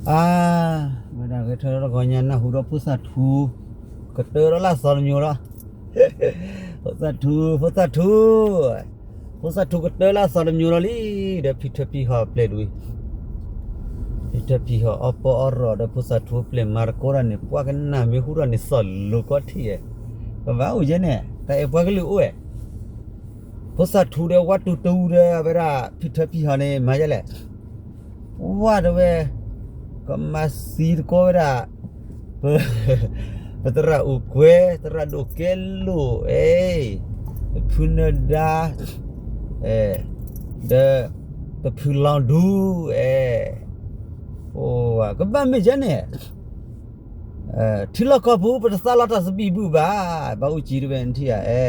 အါ, ဝဲဒၣ်ဂဲၤထၢၣ်တဂီၤညါ နၢ်ဟူဒီးဖိသၣ်ထူ ကတၢၢ်ဒီးလၢစီၤတမံၤလီၤ. ဖိသၣ်ထူ, ဖိသၣ်ထူ, ဖိသၣ်ထူကတၢၢ်လၢစီၤတမံၤလီၤလံ, ဒီးဖံထၢဖံဟီၣ်ပျဲၢ်ဒ်ဝံၤ, ဖံထၢဖံဟီၣ်အီၣ်ပီအီၣ်ရီၣ်ဒီးဖိသၣ်ထူပျဲၢ်မၤသကိးတၢ်န့ၣ် ပှၤကနၣ်မ့ၢ်ဟူထီၣ်န့ၣ်စီၢ်လိၤကီထံၣ်ဧါ, ကဘၣ်အိၣ်ယဲန့ၣ် တၢ်အဲၣ်ပှၤကလုာ်အိၣ်ဧါ. ဖိသၣ်ထူဒီးဝဲတူၢ်တဝူဒီး အဝဲဒၣ်ဖံထၢဖံဟီၣ်န့ၣ် မၤယဲလဲၣ်. ဝဲတဲဝဲ, ကမၤသံသကိးဝဲဒၣ် ပသရၣ်အိၣ်ကွဲ, သရၣ်ဒိၣ်ကဲလိာ်, အဲ, ပဖုနၢၤဒါ, ဒီးပဖုလီၤဒူ, အဲ, ကဘၣ်မ့ၢ်ယဲန့ၣ် ထံလီၢ်ကီၢ်ပူၤ ပတသးလီၤတၢ်သဘံၣ်ဘုၣ်ဘၣ်, ဘၣ်အိၣ်ကံၤတဝဲနထံၣ်ဧါ, အဲ,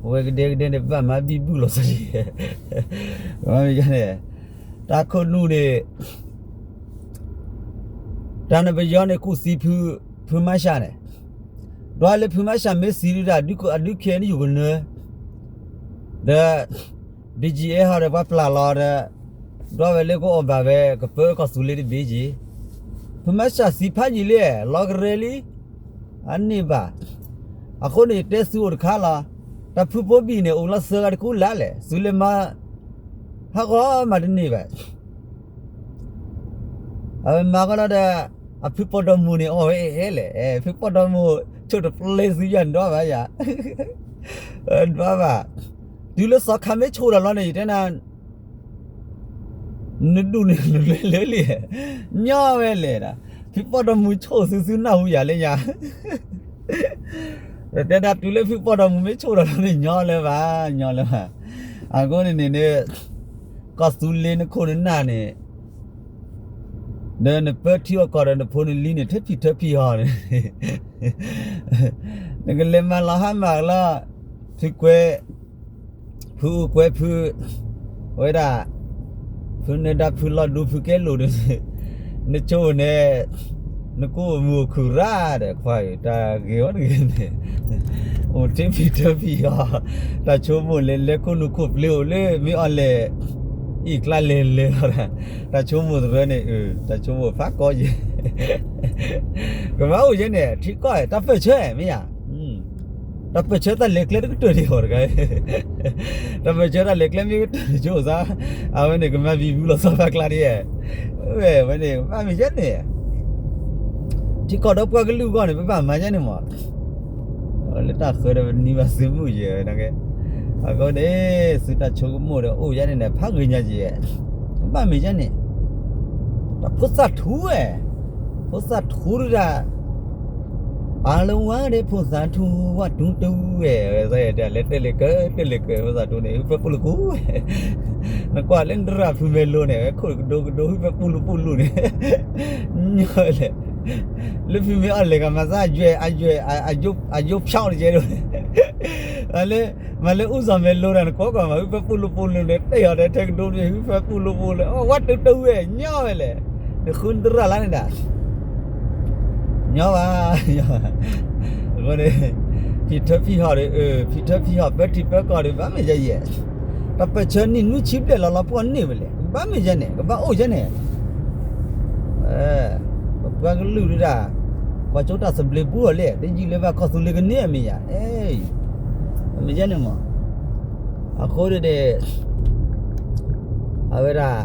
အဝဲကဒဲကဒဲန့ၣ် ဘၣ်မၤဘံၣ်ဘုၣ်လီၤသး, မ့ၢ်ယဲန့ၣ်, တၢ်ခိၣ်နူာ်န့ၣ် တၢ်နပယီၤန့ၣ် ကူၣ်သံဖုမၤရှးန့ၣ်, ဒီးလၢဖုမၤရှးမ့ၢ်သံဒုးတၢ် အဒုးခဲအံၤန့ၣ် ယိၤကနၢ, ဒီး ဘံကၠံအဲၣ်ဟီဒီးပှၤပျၢ်လီၤဒီး, ဒီးဝဲလၢကအိၣ်ဘၣ်ဝဲ ကပၢကီၢ်သူလ့ၤတဘ့ၣ်ကၠံ, ဖုမၤရှးသံဖးယံာ်လံ, လီၤကရဲလံ, အန့ၣ်ဘၣ်, အဃိန့ၣ် ယတဲသုအိၣ်တခါလီၤ, တၢ်ဖုပိဘံၣ်န့ၣ် အိၣ်လီၤသၢဂၤတကူလၢ်လဲၣ်, သုလဲၤမၤ ဟးဂီၤမးတန့ၢ်ဘၣ် အဝဲမၤဃီလီၤဒီး, အဖုပီၣ်ဒီမူၤန့ၣ် အီၣ်ဝဲအဲၣ်အဲၣ်လဲၣ်, ဖုပီၣ်ဒီမူၤ ဆိၣ်တပျဲသုယၤနဒီဘၣ်ယၤ, နဒီဘၣ်, တုၤလၢစီၤခါမ့ၢ်ဆိၣ်ဒီးလီၤန့ၣ် ယတဲနၤ နဒူၣ်န့ၣ်လၢလၢလံ, ညီဝဲလဲၣ်ဒီး, ဖုပီၣ်ဒီမူၤဆိၣ်သုသုနၢ်ဟူယၤလၢညါ တဲဒၣ်တုၤလၢဖုပီၣ်ဒီမူၤမ့ၢ်ဆိၣ်ဒီးလီၤန့ၣ် ညီလၢၤဘၣ်, ညီလၢၤဘၣ်, အဃိန့ၣ်န့ၣ်, ကီၢ်သူလ့ၤနခိၣ်နနၢ်န့ၣ် ဒီးနပၢထံအီၣ်ကီၢ်ဒီးနဖိနလံၤန့ၣ် ထၢဖံးထၢဖံးဟီန့ၣ်, နကလဲၤမၤလီၤဟါမၢ်လီၤ, ဖုကွဲ, ဖုအိၣ်ကွဲဖု, အဝဲဒၣ်, ဖုနၢၤဒါဖုလီၤဒူဖုကဲလိာ်ဒီး, နဆိန့ၣ်, နကိးမုၢ်အိၣ်ခုၣ်ရၣ်ဒီး ခွါဧၢ တၢ်ဂ့ၤဝဲတဂ့ၤန့ၣ်, အိၣ်ထံဖံးထၢဖံးဟီ, တၢ်ဆိကမိၣ်လဲၤလဲၤခိၣ်နူာ်ခိၣ်ပျ့ၤအိၣ်လၢမ့ၢ်အီၤလဲၣ် အံၤကျါလဲၤလဲၤလီၤ, တၢ်ဆိကမိၣ်တရၢန့ၣ် တၢ်ဆိကမိၣ်ဖးကီယဲၢ်, ကဘၣ်အိၣ်ယဲၢ်န့ၣ် ထံကီၢ်တၢ်ပၢၢ်ဆၢမ့ၢ်ဧါ, တၢ်ပၢၢ်ဆၢတၢ်လဲၤကျဲတကတၢၢ်ဒံးဟီတဂၤ, တၢ်ပၢၢ်ဆၢတၢ်လဲၤကျဲမ့ၢ်ကတၢၢ်န့ၣ်ဆိၣ်သး, အဝဲန့ၣ် ကမၤဘံဘူလီၤဆီဖးကျါဒ်, ဝဲဝဲန့ၣ် ဘၣ်မ့ၢ်ယဲၢ်န့ၣ် ထံကီၢ်ဒီးပှၤကလုာ်အဂီၢ်န့ၣ် ပဘၣ်မၤယဲၢ်န့ၣ်မး, လၢတၢ်ဃၢၤဒီးပနံၤဘၣ်သုးမုၢ်ယဲၢ်, အဃိန့ၣ် သုတၢ်ဆိကမိၣ်ဒီးအိၣ်ယဲၢ်န့ၣ်န့ၣ် ဖးဂ့ၤညါယဲၢ်, ဘၣ်မ့ၢ်ယဲၢ်န့ၣ်, တၢ်ဖိသၣ်ထူဝဲ, ဖိသၣ်ထူဒၣ် အါလၢဝါဒီးဖိသၣ်ထူဝဲတူၢ်တဝဲ, ဝဲလဲၤတလ့ၤကၢၢ်တလ့ၤကၢၢ် ဖိသၣ်ထူန့ၣ် ဟုၣ်ဖၢပူၤလူၤပူၤဝဲ, နကွၢ်လၢနရၣ်ဖုမဲာ်လိၤန့ၣ် ဝဲခိၣ်ကဒိကဒိဟုၣ်ဖၢပူၤလူၤပူၤလူၤန့ၣ်, ညီလဲၣ်, လၢဖုမ့ၢ်အီၣ်လဲၣ်ဂၤမၤသးအယွဲၢ် အယွဲၢ် အယိဖျီတကဲဒိၣ်န့ၣ်, လၢ မ့ၢ်လၢအူစီၤမဲာ်လိၤဒီး နကွၢ်ကွၢ်မး ဟုၣ်ဖၢပူၤလူၤပူၤလူၤန့ၣ် တဲအီၤဒီးထဲကဒိန့ၣ် ဟုၣ်ဖၢပူၤလူၤပူၤလူၤ ဝဲတူၢ်တဝဲ ညီဝဲလဲၣ်, နဃုနတရၣ်လၢန့ၣ်ဒၣ် ညီဘၣ်, အဃိန့ၣ် ဖံးထၢဖံးဟီၣ်ဒီး ဖံးထၢဖံးဟီၣ် ပၢထံပၢကီၢ်ဒီး ဘၣ်မ့ၢ်ယဲၢ်ယဲၢ်, တၢ်ပၢၢ်ဆၢနံၣ်နွံဆံဘျဲၣ်လီၤလီၤပှီၢ်န့ၢ်ဝဲလဲၣ်, ဘၣ်မ့ၢ်ယဲၢ်န့ၣ် ကဘၣ်အိၣ်ယဲၢ်န့ၣ် ပပှၤကလုာ်ဒၣ် ကွၢ်ကၠိတၢ်သဘျ့ပူၤအီၤလဲၣ်, တယံာ်လၢဘၣ်ကီၢ်သူလ့ၤကန့ၢ်အမ့ၢ်ယၤ, မ့ၢ်ယဲၢ်န့ၣ်မး, အဃိန့ၣ် အဝဲဒၣ်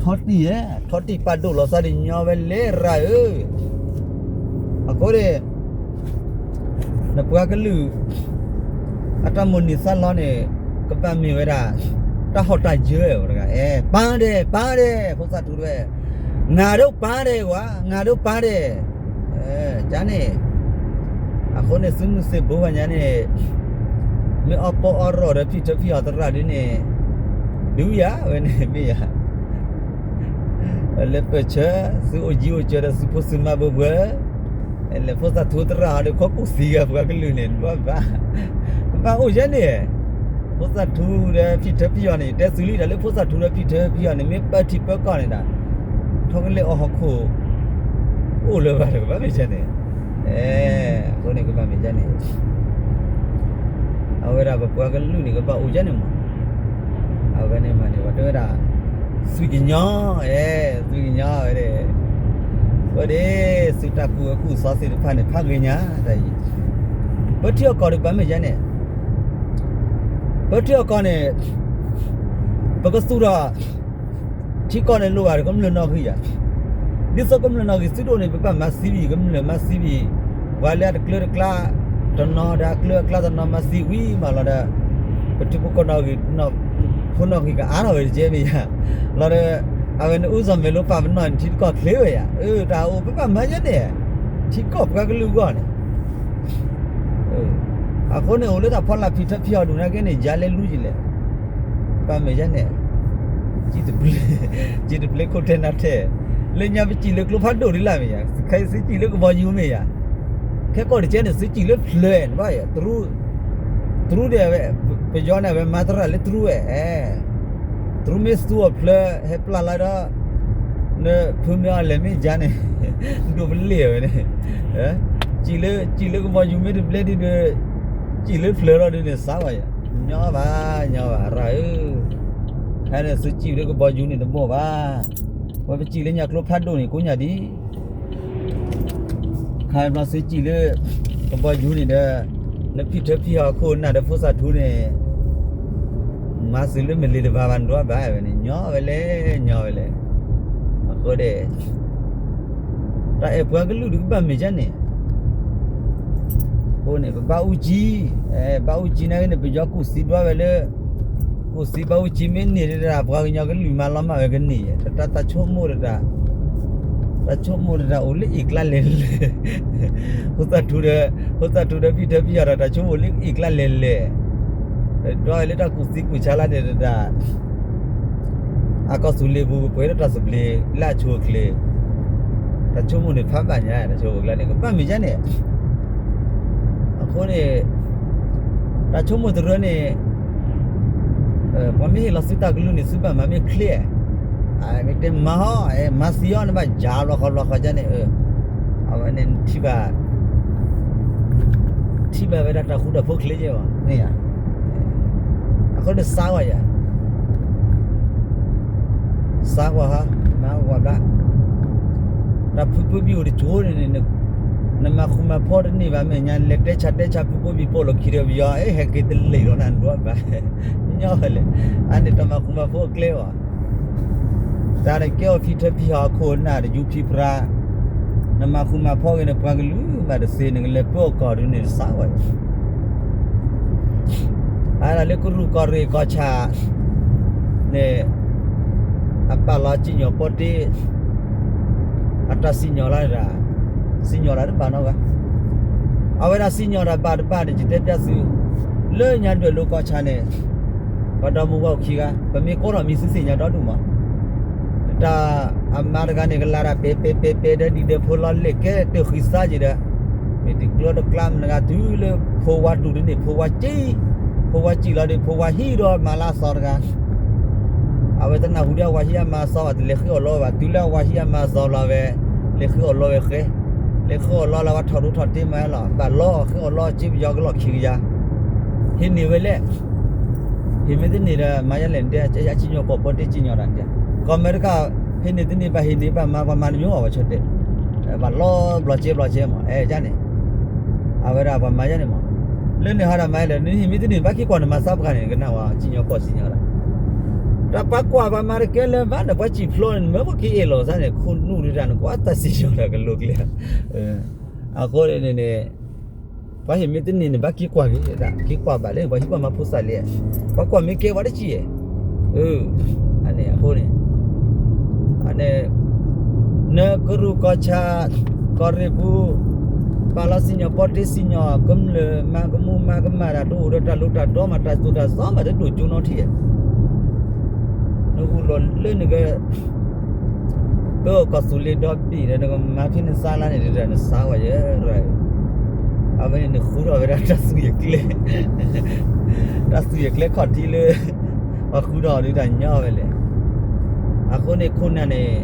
ထီတံၢ်ဧၢ, ထီတံၢ်ပာ်ဒိၣ်လီၤသးဒ်ညီဝဲလဲၣ်ရၣ်ဧၢ, အဃိန့ၣ် နပှၤကလုာ် အတၢ်မိၣ်န့ၢ်သးလီန့ၣ် ကဘၣ်မ့ၢ်ဝဲဒၣ် တၢ်ဟီၣ်တၢ်ယၢၤဝဲတဂၤ, အဲ ပၢ်ဒဲး ပၢ်ဒဲး ဖိသၣ်ထူတဝဲ, ငါတို့ပၢ်ဒဲးကွၢ် ငါတို့ပၢ်ဒဲး, ကန့ၣ် အဃိန့ၣ် သုးမုၢ်သ့ၣ်ဘိဘၣ်ညါန့ၣ် မ့ၢ်အီၣ်ပီအီၣ်ရီၣ်ဒီး ဖံးထၢဖံးဟီၣ်သရၣ်ဒ်န့ၣ် ဒုးယၤဝဲန့ၣ်မ့ၢ်ယၤ လဲၤပၢၢ်ဆၢ သုအိၣ်ယံၤအိၣ်စၢၤဒီးသုးဖိသုးမါဘၢဘှၢ, လဲၤဖိသၣ်ထူသရၣ်ဟီဒီး ခီကူၣ်သံဂၤပှၤကလုာ်န့ၣ် ဘၣ်ဘၣ်, ကဘၣ်အိၣ်ယဲၢ်န့ၣ်, ဖိသၣ်ထူဒီးဖံးထၢဖံးဟီၣ်န့ၣ် ယတဲသုလံဒီး လၢဖိသၣ်ထူဒီးဖံးထၢဖံးဟီၣ်န့ၣ် မ့ၢ်ပၢထံပၢကီၢ်န့ၣ်ဒီး ထီကလဲအီၣ်ဟီၣ်ခိၣ် အိၣ်လၢၤဘၣ်ဒီး ကဘၣ်မ့ၢ်ယဲၢ်န့ၣ်, အဃိန့ၣ် ကဘၣ်မ့ၢ်ယဲၢ်န့ၣ် အဝဲဒၣ်ပပှၤကလုာ်န့ၣ် ကဘၣ်အိၣ်ယဲၢ်န့ၣ်မး, အဝဲန့ၣ်မးန့ၣ် ပှၤတဲဝဲဒၣ် သွံၣ်ကညီ အဲ ကညီဝဲဒၣ်, ဝဲဒၣ် သုတၢ်ကူၣ်ဝဲကူၣ်စီသ့ၣ်တဖၣ်န့ၣ် ဖးဂ့ၤညါတၢ်အံၤ, ပထံအီၣ်ကီၢ်ဒီးဘၣ်မ့ၢ်ယါန့ၣ်, ပထံအီၣ်ကီၢ်န့ၣ် ပကသူၣ်ထီၣ် ထံကီၢ်န့ၣ်လိၣ်ဘၣ်ဒီးကမျၢၢ်နီၣ်ဂံၢ်ယါ, ဒ်သိးကမျၢၢ်နီၣ်ဂံၢ်သုဒိၣ်န့ၣ် ပဘၣ်မၤသံဘံၣ် ကမျၢၢ်မၤသံဘံၣ်, ပှၤလၢအတကျၢတကျါ တနီၤဒီးအကျၢအကျါတနီၤမၤသံဝံၤမးလီၤဒီး ပထံဖိကီၢ်နီၣ်ဂံၢ် ဖိနီၣ်ဂံၢ်ကအါထီၣ်ဝဲတကဲမ့ၢ်ယါ, လီၤဒီး အဝဲန့ၣ်အူစီၣ်မဲာ်လိပာ်ပနီၣ်န့ၣ် ထံတကီၢ်ချ့ဝဲယါ, တၢ်အိၣ်ပဘၣ်မၤယါန့ၣ်, ထံကီၢ်ပှၤကလုာ်အဂီၢ်န့ၣ် အဃိန့ၣ် အိၣ်လၢတၢ်ဖီလာ်ဖံးထၢဖံးဟီဒိၣ်နာ်က့န့ၣ် ယၤလဲၤလူယလဲၣ်, ဘၣ်မ့ၢ်ယါန့ၣ်, စံၣ်တပျ့ၤခိၣ်ထဲနၢ်ထဲ, လၢညါပစံၣ်လၢကျိဖးဒိၣ်ဒ်လၢ်မ့ၢ်ယါ, ခဲအံၤသုစံၣ်လၢကဘီယူၤမ့ၢ်ယါ, ခဲကီၢ်တကဲန့ၣ် သုစံၣ်လၢဖျၢၣ်နဘၣ်ယါ, တရူးဒီး ပယီၤန့ၣ် အဝဲမၤသရၣ်လၢတရူးဝဲ, တရူးမ့ၢ်သူအီၤဖျၢၣ် ဟဲပျၢ်လီၤဒီး နဖုမ့ၢ်အီၤလဲၤမ့ၢ်ယါန့ၣ် ဒိးပလ့ၢ်ဝဲန့ၣ်, စံၣ်လၢ စံၣ်လၢကဘီယူၤမ့ၢ်တဘျဲဒ်ဒီး စံၣ်လၢဖျၢၣ်လီၤဒ်န့ၣ် စးဝဲယါ, ညီဘၣ် ညီဘၣ် ရၣ်ဧၢ, ခဲန့ၣ်သုစံၣ်လၢကဘီယူၤန့ၣ်တဘိၣ်ဘၣ်, ဝဲပစံၣ်လၢညါကျိဖးဒိၣ်န့ၣ် ကိးညါဒ် ခါဘျီသုစံၣ်လၢ ကဘီယူၤန့ၣ်ဒီး နဖံးထၢဖံးဟီခိၣ်နၢ်ဒီးဖိသၣ်ထူန့ၣ် မၤသုလၢမလ့ၤတဘၣ်ဘၣ် နဒွးဘၣ်ဝဲန့ၣ် ညီဝဲလဲၣ် ညီဝဲလဲၣ်, အဃိဒီး တၢ်အဲၣ်ပှၤကလုာ်ဒုးကဘၣ်မ့ၢ်ကဲန့ၣ် အဃိန့ၣ် ပဘၣ်အူကၠံ, ဘၣ်အူကၠံနာ်က့န့ၣ် ပယီၤကူၣ်သံဒွးဝဲလၢ ကူၣ်သံဘၣ်အူကၠံမ့ၢ်န့ၢ်တဒၣ် ပှၤကညီကလုာ်မၤလီၤမၢ်ဝဲကန့ၢ်, တၢ်တၢ်ဆိကမိၣ်တဒၣ်, တၢ်ဆိကမိၣ်တဒၣ်အိၣ်လၢအ့ၣ်ကျါလဲၤလဲၤ, ဖိသၣ်ထူဒီး, ဖိသၣ်ထူဒီးဖံးထၢဖံးဟီဒီး တၢ်ဆိကမိၣ်လၢအ့ၣ်ကျါလဲၤလဲၤ, ဒွးဝဲလၢတၢ်ကူၣ်သံကူၣ်ဆါလၢန့ၣ်တဒၣ် အကီၢ်သူလ့ၤပူၤ ပှဲၤဒီးတၢ်သဘျ့လၢအဆိအချ့, တၢ်ဆိကမိၣ်န့ၣ်ဖးဘၣ်ညါ တၢ်ဆိကမိၣ်ကျါန့ၣ် ကဘၣ်မ့ၢ်ကဲန့ၣ်, အဃိန့ၣ် တၢ်ဆိကမိၣ်တရၢန့ၣ် ပှၤမ့ၢ်ဟ့ၣ်လီၤသုတၢ်ကလုၢ်န့ၣ် သုဘၣ်မၤမ့ၢ်ချ့, မ့ၢ်တဲမၤဟီ, မၤသံအီၤ နဘၣ်ယၤဘျီဃီဘျီဃီကဲန့ၣ်, အဝဲန့ၣ်ထံၣ်ဘၣ် ထံၣ်ဘၣ်ဝဲဒၣ်တၢ်ဃူတၢ်ဖိးချ့ကဲဘၣ်, မ့ၢ်ဧါ, အဃိန့ၣ်စးဝဲယၤ, စးဝဲဟါ, မၤဝဲဘၣ်, တၢ်ဖုဖိဘံၣ်အိၣ်တကၠိန့ၣ်န့ၣ်, နမၤဃူမၤဖိးတန့ၢ်ဘၣ် မဲာ်ညါလဲၤတဲဆါတဲဆါဖုဖိဘံၣ်ပိာ်လီၢ်ခံဒီးပယီၤ အဲ ဟဲက့ၤတလံာ်လီၤနၤ နဒွးဘၣ်, ညီဝဲလဲၣ်, အန့ၣ်တၢ်မၤဃူမၤဖိးအကျဲဘၣ် တၢ်န့ၣ်ကဲအီၤဖံးထၢဖံးဟီၣ်ခိၣ်နၢ်တယူဖံးပြါ, နမၤဃူမၤဖိးဂ့ၤန့ၣ် ပှၤကလုာ်မးတသ့ နကလဲၤပၢအီၤကီၢ်ဒုးန့ၣ်တစးဝဲ, အဒၣ်လၢကရူၢ်ကီၢ်ရ့ၣ်ကီၢ်ဆၣ်န့ၣ်, အပာ်လီၤစံၣ်ညီၣ်ပီတ့ အတၢ်စံၣ်ညီၣ်လၢဒၣ်, စံၣ်ညီၣ်လၢတဘၣ်နီတဂၤ, အဝဲဒၣ်စံၣ်ညီၣ်တၢ်ဘၣ်တဘၣ်န့ၣ် ယတဲပျးသု, လၢညါဒွဲၣ်လိၤကီၢ်ဆၣ်န့ၣ်, ပှၤဒီမါဝၤအိၣ်ခံဂၤ ပမ့ၢ်ကိးထီၣ်မံၤသုသ့ၣ်ညါဒီဒူၣ်မး, တၢ်အမါတဂၤန့ၣ် ကလၤတၢ်ပဲပဲပဲပဲဒီးဒံးဒီးဖိလီၤလဲၣ်ကဲတၢၢ်ဃံသးက့ၤဒီး, မ့ၢ်တကျၢတကျါမနုၤဂၤ တုၤလၢဖိဝါတူၢ်တန့ၢ် ဖိဝါစံၣ်, ဖိဝါစံၣ်လီၤဒီး ဖိဝါဟံးဒီးမၤလၢအသီတဂၤ အဝဲတနၢ်ဟူဒီးအဝၤဟံးအမါအသီဘၣ် တလဲၤဃ့အီၣ်လီၤဘၣ် တုၤလၢအဝၤဟံးအမါအသီလီၤဝဲ, လဲၤဃ့အီၣ်လီၤဝဲဃဲ, လဲၤဃ့အီၣ်လီၤလၢဝဲထီၣ်ဒိထီၣ်တ့မးလီၤ ဘၣ်လီၤဃ့အီၣ်လီၤစ့ပယီၤကလီၢ်ခံကယၤ, ဟံးန့ၢ်ဝဲလဲၣ်, ဟံးမ့ၢ်တန့ၢ်ဒီး မၤယဲလဲၣ်တဲ ယစံၣ်ညီၣ်ကီၢ်ပီတ့စံၣ်ညီၣ်တၢ်တဲ, ကီၢ်အမဲရကၤ ဟံးန့ၢ်တန့ၢ်ဘၣ်ဟံးန့ၢ်ဘၣ်မၤပှၤမၤတမံၤအီၤဘၣ်ဆီတဲ, ဘၣ်လီၤဘျီၣ်စဲဘျီၣ်စဲမး အဲန့ၣ် အဝဲဒၣ်ပှၤမၤယဲန့ၣ်မး, လၢန့ၣ်ဟီဒၣ်မၤလဲၣ် နဟံးမ့ၢ်တန့ၢ်ဘၣ်က့ၤကွၢ်နမၤသးပှၢ်န့ၣ် ကနၣ်ဝဲစံၣ်ညီၣ်ကီၢ်စံၣ်ညီၣ်ဒၣ်, တၢ်ပှၤကွၢ်ပှၤမၤတကဲလၢၤဘၣ်ဒီး ပှၤစံၣ်ဖျိန့ၣ် မ့ၢ်ပှၤက့ၤအဲၣ်လီၤသးန့ၣ် ခိၣ်နူာ်ဒၣ်နကွၢ်တၢ်စံၣ်ညီၣ်တၢ်ကလိကျဲ, အဃိန့ၣ်န့ၣ် ပှၤဟံးမ့ၢ်တန့ၢ်န့ၣ် ဘၣ်က့ၤကွၢ်က့ၤဒၣ် က့ၤကွၢ်ဘၣ်လၢ ပှၤဟံးကွၢ်မၤဖိသၣ်လံ, ပှၤကွၢ်မ့ၢ်ကဲပှၤတစံၣ်, အဃိန့ၣ် နကရူၢ်ကီၢ်ဆၣ် ကီၢ်ရ့ၣ်ပူၤ ပာ်လီၤစံၣ်ညီၣ်ပီတ့စံၣ်ညီၣ် ကမျၢၢ်မၤကမူၣ်မၤကမၣ်တၢ် တအိၣ်ဒီးတၢ်လိၤတၢ်တီမး တၢ်သိၣ်တၢ်သီမး တဒိၣ်ကၠိနီထံၣ်, နဂုာ်လီၤလၢနက ပၢအီၤကီၢ်သူလ့ၤဒီဘ့ၣ်ဒီး နကမၤဖဲနသးလါန့ၣ်ဒီး နစးဝဲယဲ, အဝဲန့ၣ်နဃုထီၣ်ဝဲဒၣ်တၢ်သူၣ်ယကျဲ, တၢ်သူၣ်ယကျဲခီၣ်ထံးလၢ ပှၤဃုထီၣ်အီၤဒုးတၢ်ညီဝဲလဲၣ်, အဃိန့ၣ်ခိၣ်နၢ်န့ၣ်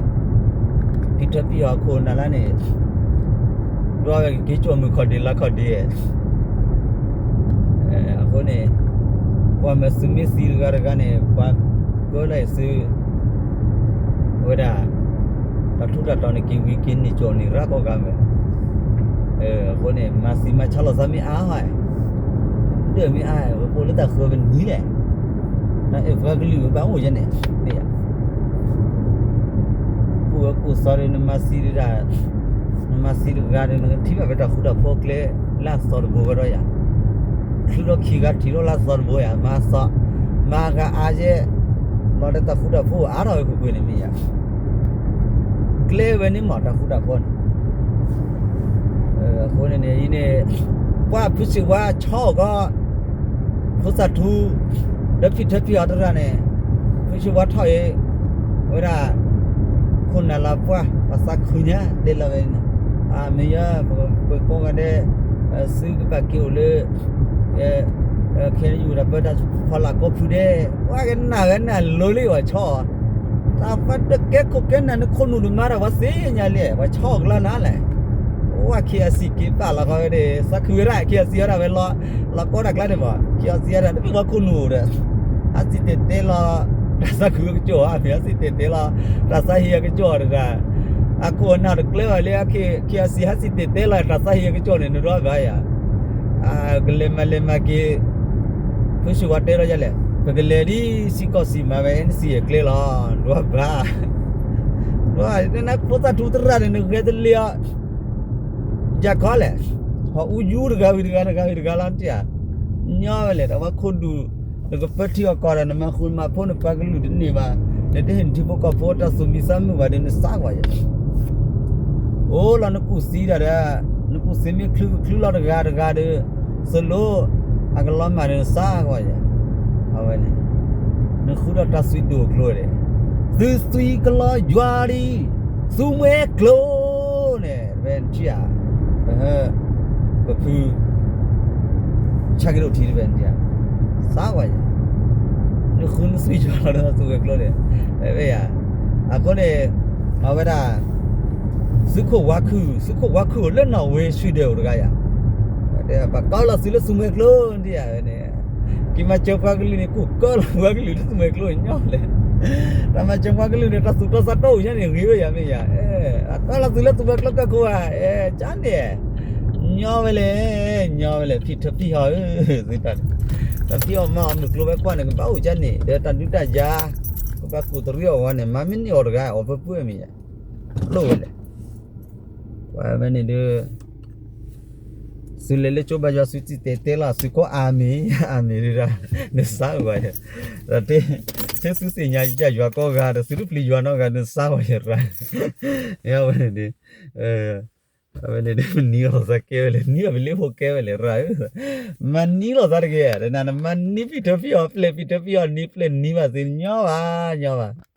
ဖံးထၢဖံးဟီၣ်ခိၣ်နၢ်လၢန့ၣ် ဒွးဝဲက့ၤက့ၤကၠီၣ်မုၢ်ခီၣ်ဒ့လါခီၣ်ဒ့ အဃိန့ၣ် ကွၢ်မ့ၢ်သုမ့ၢ်သံတဂၤတဂၤန့ၣ် ပှၤကၢလၢသု ဝဲဒၣ် တၢ်ထူးတၢ်တီၤန့ၣ် က့ၤဝံၤက့ၤန့ၢ်ကၠီၣ်န့ၢ်ရၣ်ကိးဂၤမ့ၢ်, အဃိန့ၣ် မၤသံမၤဆါလိာ်သးမ့ၢ်အါဟီ, ဒၢၣ်မ့ၢ်အါ ပအိၣ်လၢတၢ်ဃၢၤပနံၤလဲၣ်, တၢ်အဲၣ်ပှၤကလုာ်ဘၣ်အိၣ်ယဲန့ၣ်, မ့ၢ်ယၤ ကိၣ်ဝဲကိၣ်သီဒီး နမၤသံဒၣ်, နမၤသံတဂၤဒီး နကထံၣ်ဘၣ်ဖဲတၢ်ဃူတၢ်ဖိးကျဲ လၢအသီတဘိဝဲဒီးယၤ, ချုးထီၣ်ခံဂၤထံၣ်ထီၣ်လၢအသီတဘိယၤ, မၤသီ, မၤဂၤအါယဲ, လီၤဒီးတၢ်ဃူတၢ်ဖိးအါထီၣ်ဝဲကွ့ၢ်ကွ့ၢ်န့ၣ်မ့ၢ်ယၤ, ကျဲဝဲန့ၣ်မ့ၢ်တၢ်ဃူတၢ်ဖိးန့ၣ် အဃိန့ၣ်န့ၣ် အံၤန့ၣ် ပှၤဖုစံးဝါဆီၣ်အီၤကီး ဖိသၣ်ထူ ဒီးဖံထၢဖံအီၤတရၣ်န့ၣ် ဖုစံးဝါထီၣ်အံၤ ဝဲဒၣ် ခိၣ်နၢ်လၢပှၢ် ပှၤသးခုညါတဲလီၤဝဲန့ၣ်, အမ့ၢ်ယါ ပကိးဂၤဒဲး သုကဘၣ်က့ၤအိၣ်လၢ ခဲယူၤတၢ်ပၢတၢ်ဖီလာ်ကိးဖုဒဲး ပှၤကနၣ်ဝဲနၢ်လိၤလံဝဲဆီၣ်အီၤ, တၢ်ပှၤတကဲခိၣ်ကဲနၢ်နခိၣ်နူာ်တမါဒီးပှၤသ့ၣ်ညါလံ ပှၤဆီၣ်အီၤကလါနၤလဲၣ်, အိၣ်ဝဲ KIC က့ၤပာ်လီၤဃီဝဲဒၣ် သးခုဝဲဒၣ် KIC ဝဲဒၣ်ဝဲလီၤ လီၤကီတၢ်ကျါန့ၣ်မး KIC ဝဲဒၣ် တမ့ၢ်ပှၤခိၣ်နူာ်ဒီး ဟးစံၣ်တဲၤတဲလီၤ တၢ်သးခုကစီၣ်ဧါ မ့ၢ်ဟးစံၣ်တဲၤတဲလီၤ တၢ်သးဟ့အကစီၣ်တဂၤ, အခိၣ်အနၢ်တကျဲဘၣ်လၢ KIC ဟးစံၣ်တဲၤတဲလီၤ တၢ်သးဟ့အကစီၣ်န့ၣ် နဒွးဘၣ်ယၤ, ကလဲၤမၤလဲၤမၤက့ၤ, ဖုစံးဝါတဲလီၤယၤလဲၣ် ပကလဲၤဒ်စံၣ်ကီၢ်စံၣ်မၤဝဲ NCA အကျဲလီၤ ဒွးဘၣ်, ဒွးနဖိသၣ်ထူသရၣ်န့ၣ် နဂဲၤတလံၤအီၤ ယၤခီလဲၣ်, ဟီၣ်အူယူတဂၤဝံၤတဂၤ တဂၤဝံၤတဂၤလီၤတံၢ်ဧါ, ညီဝဲလဲၣ် တၢ်ဝဲခိၣ်ဒူၣ် နကပၢထံအီၣ်ကီၢ်ဒီး နမၤဃူမၤဖိးနပှၤကလုာ်တန့ၢ်ဘၣ်, နတဟ့ၣ်နထံဖိကီၢ်ဖိတၢ်သူၣ်မံသးမုာ်ဘၣ်ဒီး နသးကွၢ်ယၤ, အိၣ်လီၤနကူၣ်သံဒၣ်ဒီး နကူၣ်သံမ့ၢ်ချုးကချုးလီၤတဂၤတဂၤဒီး သိၣ်လိ အကလီၤမၢ်ဒီး နသးကွၢ်ယၤ, အဝဲန့ၣ် နဃုထီၣ်တၢ်သွံၣ်ဒိၣ်ကျိၤဒီး သုသွံၣ်ကလီၤယွၤဒံး သူမှဲကျိၤန့ၣ် တဝဲထံၣ်ဧါ, ပဖု ဆၣ်က့ၤဒိၣ်ထံတဝဲန့ၣ် သးဝဲယၤ, နဃုနသွံၣ်ယွၤလီၤဒီးသူဝဲကျိၤန့ၣ်, ဝဲယၤ, အဃိန့ၣ် အဝဲဒၣ် သုးခိၣ်ဝါခုၣ် သုးခိၣ်ဝါခုၣ်အိၣ်လၢနီၣ်ဝ့ ဆွံဒဲးအိၣ်တဂၤယၤ, ပှၤကီလီၤသုးလၢသူမှဲကျိၤဒံးယၤဝဲန့ၣ်, က့ၤမၤစၢၤပှၤကလုာ်န့ၣ် ကူၣ်ကီလီၤပှၤကလုာ်လၢသူမှဲကျိၤညီလဲၣ်, တၢ်မၤစၢၤပှၤကလုာ်န့ၣ် တၢ်သူၣ်တီသးတီအိၣ်ညါန့ၣ် ဂ့ၤဝဲယၤမ့ၢ်ယၤ, အကီလီၤသုးလၢသူမှဲကျိၤကၢၢ်ခိၣ်ဧါ, ကန့ၣ် ညီဝဲလဲၣ်, ညီဝဲလဲၣ် ဖံထၢဖံဟီၣ်ဧၢ, တၢ်ဖံအီၣ်မၤအီၣ်မုၢ်ကျိၤဝဲကွၢ်န့ၣ် ကဘၣ်အိၣ်ကန့ၣ် ဒီးတၢ်ဒုးတၢ်ယၤ, ကဘၣ်ကူၣ်တရံးအီၣ်ဝဲန့ၣ် မၤမ့ၢ်န့ၢ်အီၤတဂၤ အီၣ်ပၢပၢမ့ၢ်ယၤ, လိၣ်ဝဲလဲၣ်, ပှၤဝဲန့ၣ်ဒီး သုလဲၤလၢကၠိဘါယွၤ သုစံၣ်တဲၤတဲလီၤ သုကိးအၤမ့ၣ် အၤမ့ၣ်ဒၣ် နသးဝဲယၤ, ဒီး ထဲသုသ့ၣ်ညါယွၤကိးဂၤဒီး သုတပျံၤယွၤနီတဂၤ နသးဝဲယၤရၣ်, အဝဲန့ၣ်ဒ် အဝဲန့ၣ်ဒ် မနံၤလိာ်သးကဲဝဲလဲၣ် နံၤအီၣ်ပလ့ဖိကဲဝဲလဲၣ်ရၣ်ဧၢ, မၤနံၤလိာ်သးတဂ့ၤ တနၤနမၤနံၤဖံထၢဖံအီၣ် ပျဲၢ်ဖံထၢဖံအီၣ်နံၤ ပျဲၢ်နံၤဘၣ်သ့ ညီဘၣ် ညီဘၣ်